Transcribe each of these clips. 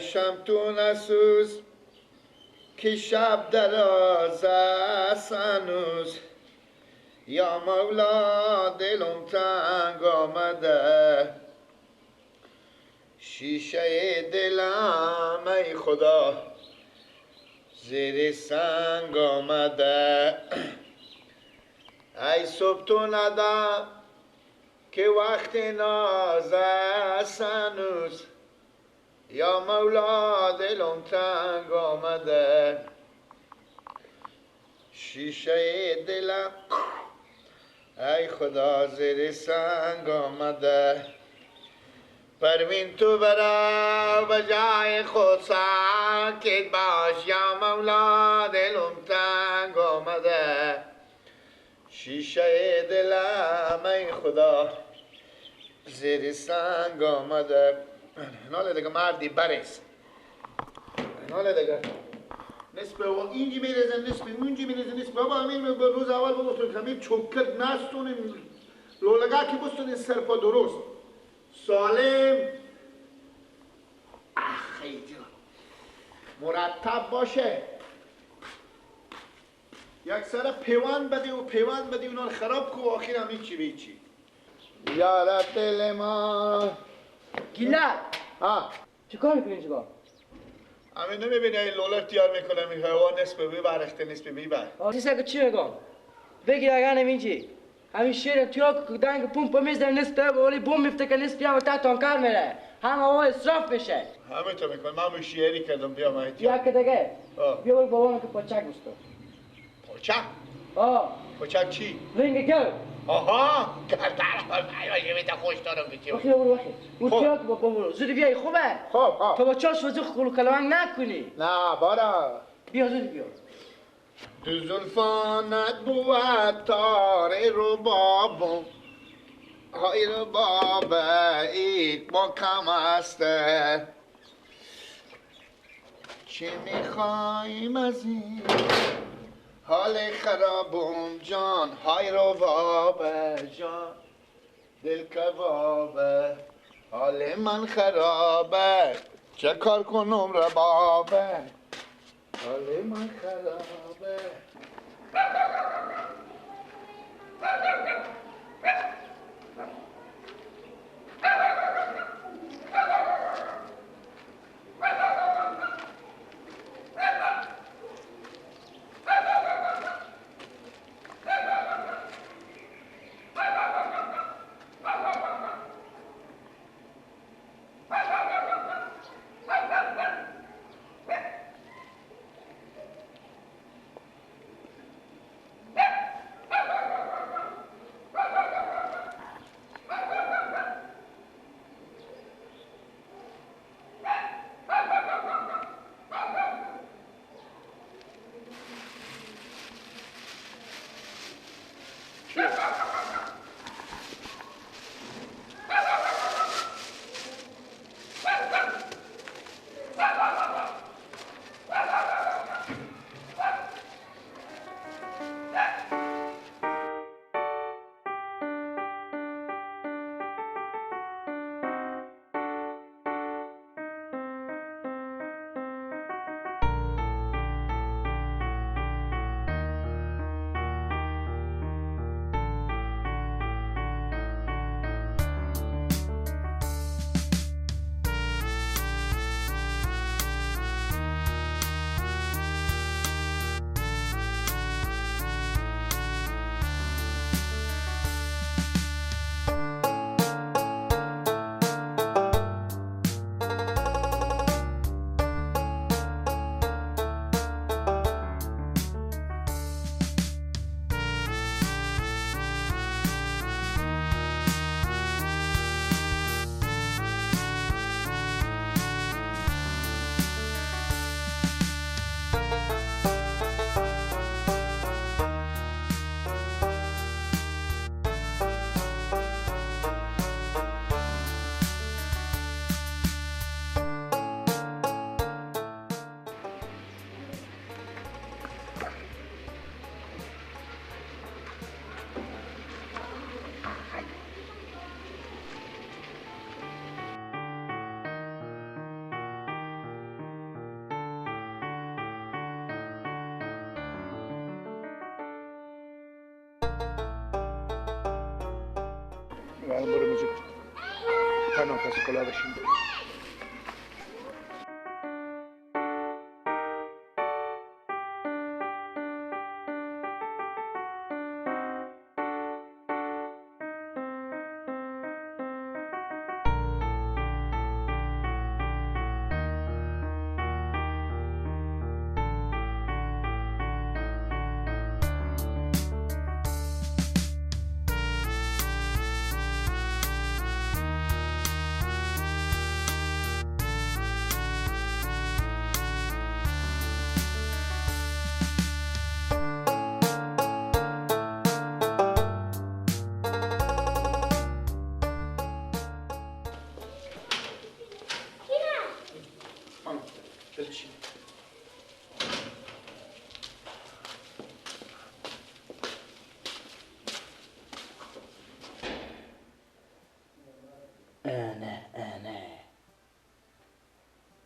ای شم تو نسوز که شب دراز است هنوز. یا مولا دلم تنگ آمده، شیشه دلم ای خدا زیر سنگ آمده. ای صبح تو ندم که وقت ناز است هنوز. یا مولا دلم تنگ آمده، شیشه دلم ای خدا زیر سنگ آمده. پروین تو برا به جای خود ساکت باش، یا مولا دلم تنگ آمده، شیشه دلم ای خدا زیر سنگ آمده. ناله دیگه مردی برس، ناله دیگه نصف اینجی میریزن، نصف اونجی میریزن، نصف بابا همین روز اول بگفتم همین چوکر نستونیم لولگه که بستونیم سرپا درست سالم اخی جان مرتب باشه. یک سر پیوند بدی و پیوند بدی اونا رو خراب کو و آخر هم هیچی به هیچی. یا رب دل ما گیلک ها چیکار میکنی چیکار؟ همین نمیبینی این لولر تیار میکنم، این هوا نصف ببرخته نصف بیبر. آه که چی میگم؟ بگیر اگر نمیجی همین شیر تیار که دنگ پمپ میزنم نصف ولی بوم میفته که نصف هم تا تانکر میره، هم هوا اسراف میشه. همه تو میکنم من شیری کردم بیا من تیار. یک دیگه بیا برو بابام که پاچک بستو. پاچک؟ آه پاچک چی؟ رنگ گل. آها گردن خوش دارم که چی؟ وخی برو وخی اون تیار که بابام برو زود بیای خوبه؟ خب خب تا با چاش وزو خلو کلوانگ نکنی. نه بارا بیا زود بیا. دو زلفانت بود تار ربابم، های رباب ایک با کم است. چی میخواییم از این حال خرابم جان، های رباب جان دل کبابه، حال من خرابه چه کار کنم ربابه، حال من خرابه. برو موجود پناه کسی کلا بشین.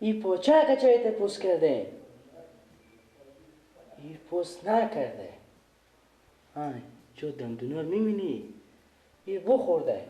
این پاچه که چایت پوست کرده، این پوست نکرده. آی چو دندونا رو میبینی؟ این بخورده.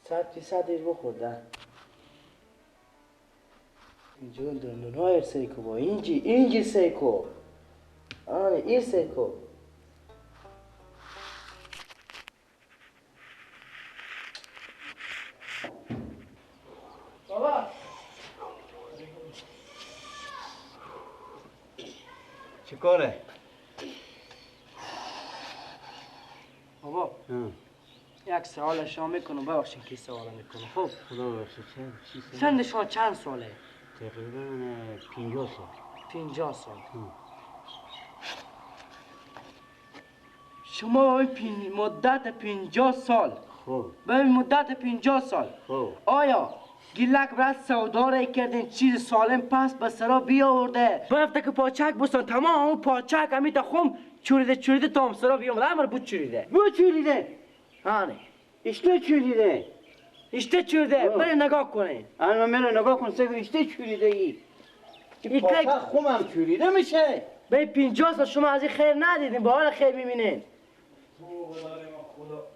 100% ایر بخورده. اینجا دندونای سیکو با اینجی سیکو. آره این سیکو. بابا چیکاره؟ بابا یک سوال شما میکنم، ببخشید که سوال میکنم. خب خدا ببخشید. سن شما چند ساله؟ تقریبا 50 سال. 50 سال. شما به مدت 50 سال، خب به مدت 50 سال، خب آیا گیلک برات سودا را کردین چیز سالم پس به سرا بیاورده؟ برفته که پاچک بستان تمام اون پاچک همی تا خم چوریده چوریده تام سرا بیامده، امر بود چوریده بود چوریده. آره اشته چوریده، اشته چوریده. بره نگاه کنین. الان میره نگاه کن سگو اشته چوریده. ای این پاچک خم هم چوریده میشه. به 50 سال شما از این خیر ندیدین، با حال خیر میبینین. خدا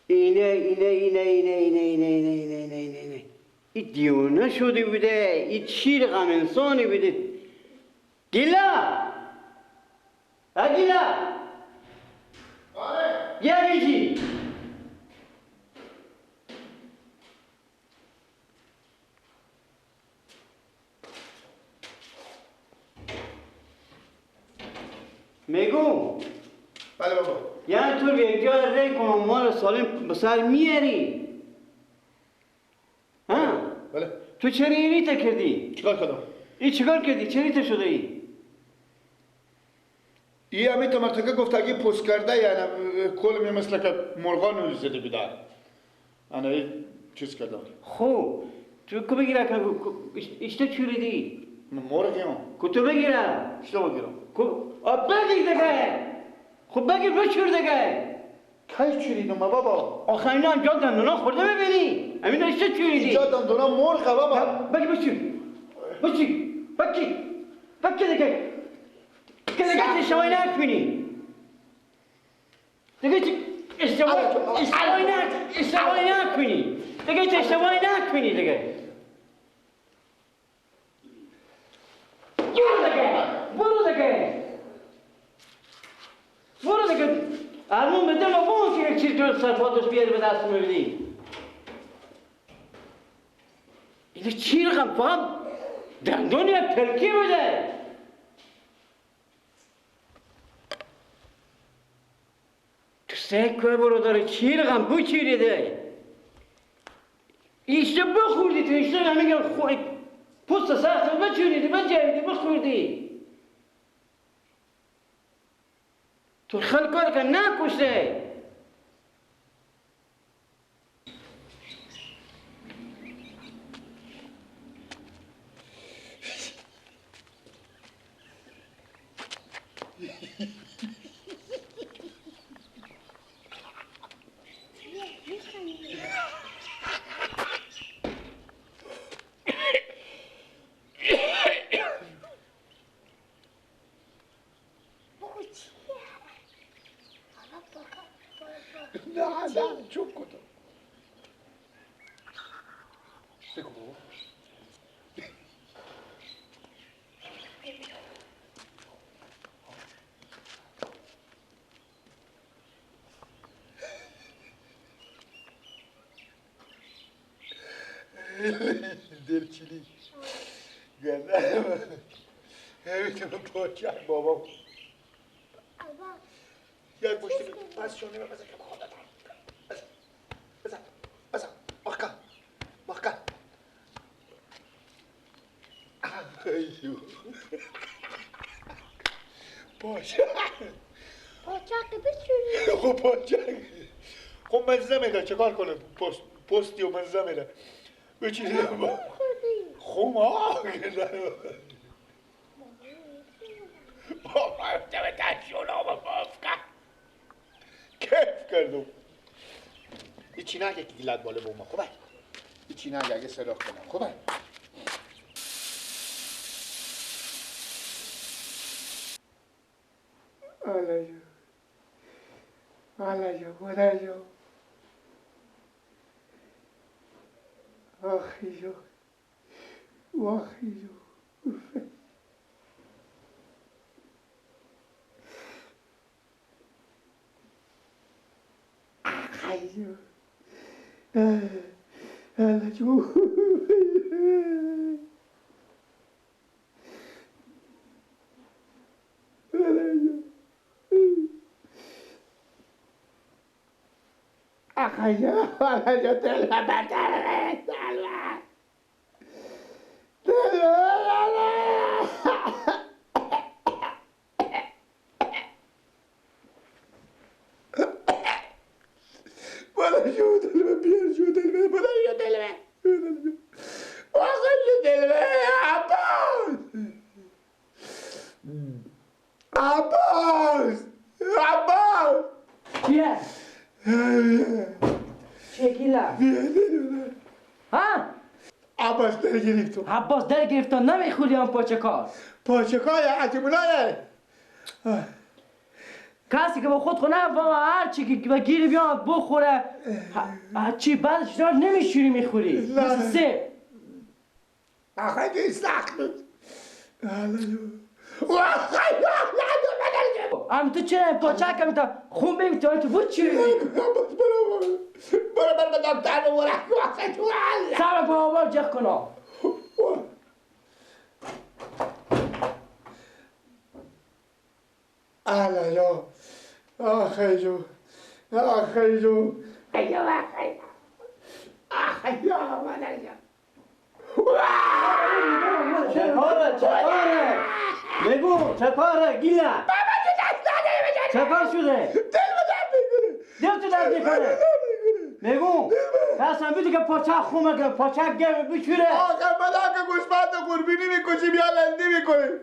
اینه اینه اینه اینه اینه اینه اینه اینه اینه اینه اینه این دیوانه شده بوده، این چی رقم انسانی بوده. گیلا ها گیلا، آره بیا بیجی. میگو بله بابا. یعنی تو یک جا ری کن مال سالم به سر میاری. ها؟ بله. تو چرا اینی تا کردی؟ چیکار کردم؟ ای چیکار کردی؟ چرا تا شده ای؟ ای همی تا مرتکه گفتگی پوست کرده، یعنی کل می مثل که مرغان زده بوده. انا ای چیز کردم. خب تو کو بگیره که اشته چوریدی؟ مرغیم. کو تو بگیره؟ اشته بگیرم. کو بگیر دیگه. خب بگیر بچور دیگه. کی چوریدم بابا؟ آخه اینا هم جا دندونا خورده ببینی. همین اشته چوریدی. اینجا دندونا مرغه بابا. بگیر بچور. بچور. بگیر. بگیر دیگه. که دیگه اشتباهی نکنی. دیگه اشتباهی نکنی. دیگه اشتباهی نکنی دیگه. برو دیگه. برو دیگه. برو دیگه. ارمون بده ما بون که یک چیز جلو سرپاتش بیاری به دست میبینی. اینو چی رقم فهم دندون یا پلکی بوده. تو سه که برو داره چی رقم بو چیریده. ایشته بخوردی تو ایشته همین پوست سخت بچوریدی بجویدی بخوردی. تو خیلی کار که نکشته. نه نه چوب کدوم بگو بابا. دلچلی گندم نمیتونم پاچک بابا یک مشتی پس شونه بزن که خودت بزن بزن بزن محکم محکم. پاچک پاچک بچونی. خب پاچک خب مزه میده چکار کنه؟ پستی و مزه میده بچینی خب ها بابا کیف کردم. هیچی نگه که گیلت بالا با ما خوبه، هیچی نگه اگه صدا کنم خوبه. آلا جو آلا جو خدا جو آخی جو واخی جو آلا جو آلا جو آخی جو آلا جو دل بدل عباس عباس چیه؟ چیه گیلا؟ ها؟ عباس در گرفتم. عباس در گرفتم نمیخوری آن پاچه کار. پاچه کار عجبولایه. کسی که با خود خونه هر چی که گیر بیاد بخوره چی بعدش دار نمیشوری میخوری. مثل سه. آخه این سخت بود. ام تو چرا پاچک هم تا خون بیم تو تو بود چی؟ برو برو دکتر برو سر بابا جخ کنم. آلا جو آخه جو آخه جو آخه آخه جو چه کاره چه کاره بگو چه کاره گیلا بابا تو دست نداری چه کار شده؟ دل به درد میکنه دل تو درد میکنه بگو اصلا بیدی که پاچک خومه که پاچک گرمه بچوره. آخه من آخه گوشبند قربینی میکشیم یا لندی میکنیم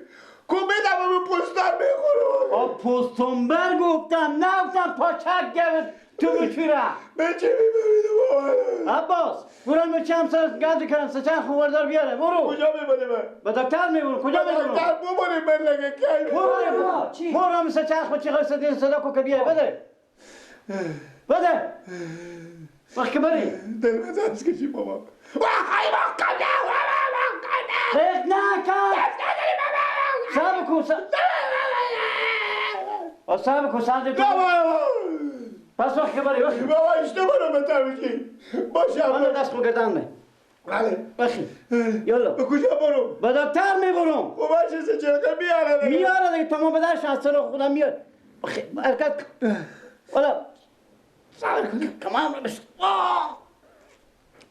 کو میدم و پوستر میخورم. آ پوستنبر گفتم نگفتم پاچک گرمه تو بچوره. به چه میبینم عباس برو به چند سر گرد کردم سه چند خوردار بیاره برو. کجا میبری من؟ به دکتر میبرم. کجا میبرم؟ دکتر ببریم من لگه کی برو برو هم سه چند خود چی خواهی صدا صدا کو که بیاره بده بده وقت که بری دل من دست کشی بابا. وای وای خیلی نکن صبر کن صبر کن صبر کن پس وقت که بری وقت بابا اشتباه رو بتر باشه من دست خود گردن می بله بخی یالا به کجا برم؟ به دکتر میبرم. خب باشه سه چرخه میاره میاره دیگه تمام بدنش از سر خودم میاد. حرکت والا صبر کن کمر رو بش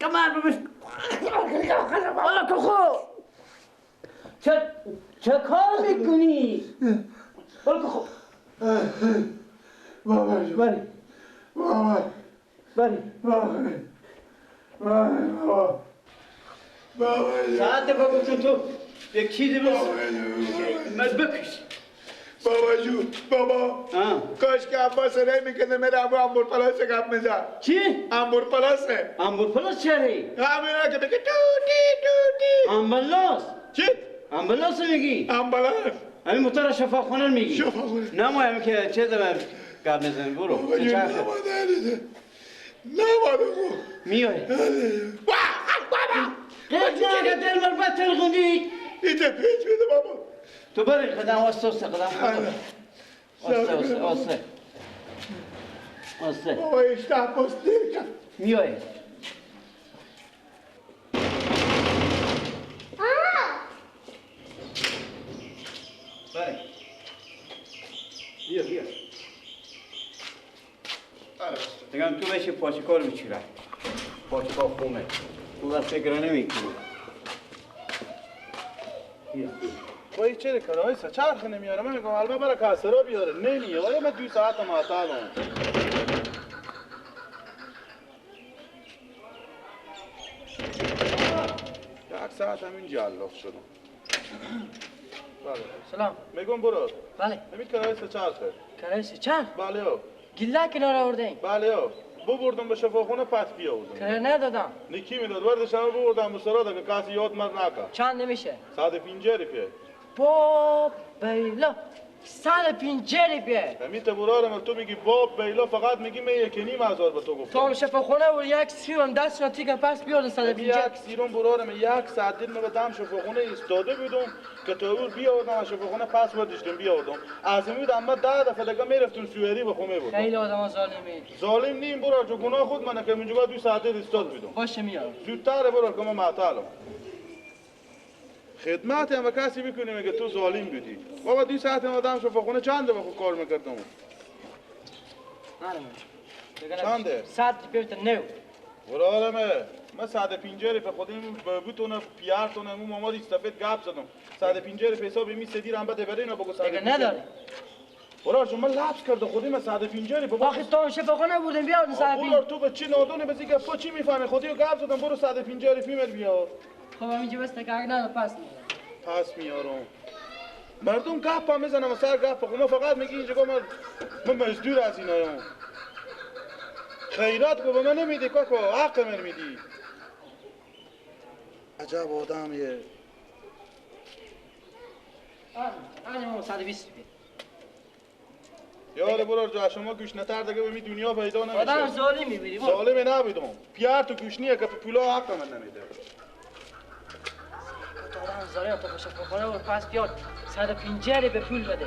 کمر رو بش والا که خو چه کار میکنی؟ والا که خو بابا بری بابا بری بابا بابا بابا ساعت بگو تو یک چیزی بس من بکش بابا جون بابا کاش که عباس نمیکنه میره ابو امبور پلاس گپ میزد. چی؟ امبور پلاسه. امبور پلاس چره؟ همینا که میگه توتی توتی. امبلاس. چی؟ امبلاس میگی؟ امبلاس. همین موتور شفاخانه میگی؟ شفاخانه. نه ما همین که چه دارم گپ میزنیم برو. بابا جون نماده نماده خو. میای. بابا. قد دل مر بتل خوندی. ایده پیچ بده بابا. تو بری قدم واسه واسه قدم واسه واسه واسه واسه. بابا اشتاق پست کرد. میای. بری. بیا بیا. دیگه تو بشی پاچکار میچیره. پاچکار خومه. تو بس فکر نمیکنی. بیا. وای چرا کارهای چرخ نمیاره؟ من میگم البته برای کاسرا بیاره نمیه. وای من 2 ساعت معطلم. یک ساعت همین جلاف شدم. بله. سلام. میگم برو. بله. همین کرایه سه چرخه. کرایه سه چرخ؟ بله. گله کنار آوردین؟ بله. ببردم به شفاخونه پس بیاوردم. کرایه ندادم. نیکی میداد. بردشم ببردم به سرا که کسی یاد مر نکرد. چند نمیشه؟ 150 روپیه. باب بیلا 150 روپیه. همین تبورارم تو میگی باب بیلا فقط میگی من 1.5 هزار به تو گفتم. تو هم شفاخونه و یک سیرم دست را تیکم پس بیاردن 150. یک سیرم برارم یک ساعت دیر من به دم شفاخونه ایستاده بودم که تابور بیاوردم از شفاخونه پس برداشتم بیاوردم. از این بودم من 10 دفعه دیگه میرفتم سوئری به خونه بودم. خیلی آدم ظالمی. ظالم نیم برار جو گناه خود منه که اینجا 2 ساعت دیر ایستاد بودم. باشه میارم. زودتر برار که من معطلم. خدمت هم به کسی میکنی میگه تو ظالم بودی. بابا 2 ساعت آدم شفاخونه چند دفعه کار میکردم؟ چنده؟ 100 روپیه نو. برادرمه من 150 روپیه خودم بتونه پیارتونه اون ماما سفید گپ زدم. 150 روپیه حساب می سدیر هم بده بره اینا بگو 150. نداری. برادر شما لبس کرده خودی من 150 روپیه. آخه تو شفاخونه بودم بیاردن 150. برادر تو به چی نادونه بزی که تو چی میفهمی؟ خودی رو گپ زدم برو 150 روپیه بیار. خب همینجا بس تکاک نه پس میارم. پس میارم. مردم گپ هم میزنم و سر گپ خب ما فقط میگی اینجا من مزدور از اینایم. خیرات کو به من نمیدی کاکو حق من میدی. عجب آدمیه. آره ما 120 روپیه. یاره برو جا شما گوشنتر دیگه به می دنیا پیدا نمیشه. آدم ظالم میبینی. ظالم نبودم. پیار تو گوشنیه که پولا حق من نمیده. آدم ظالم تو شفاخانه و پس بیاد 150 به پول بده.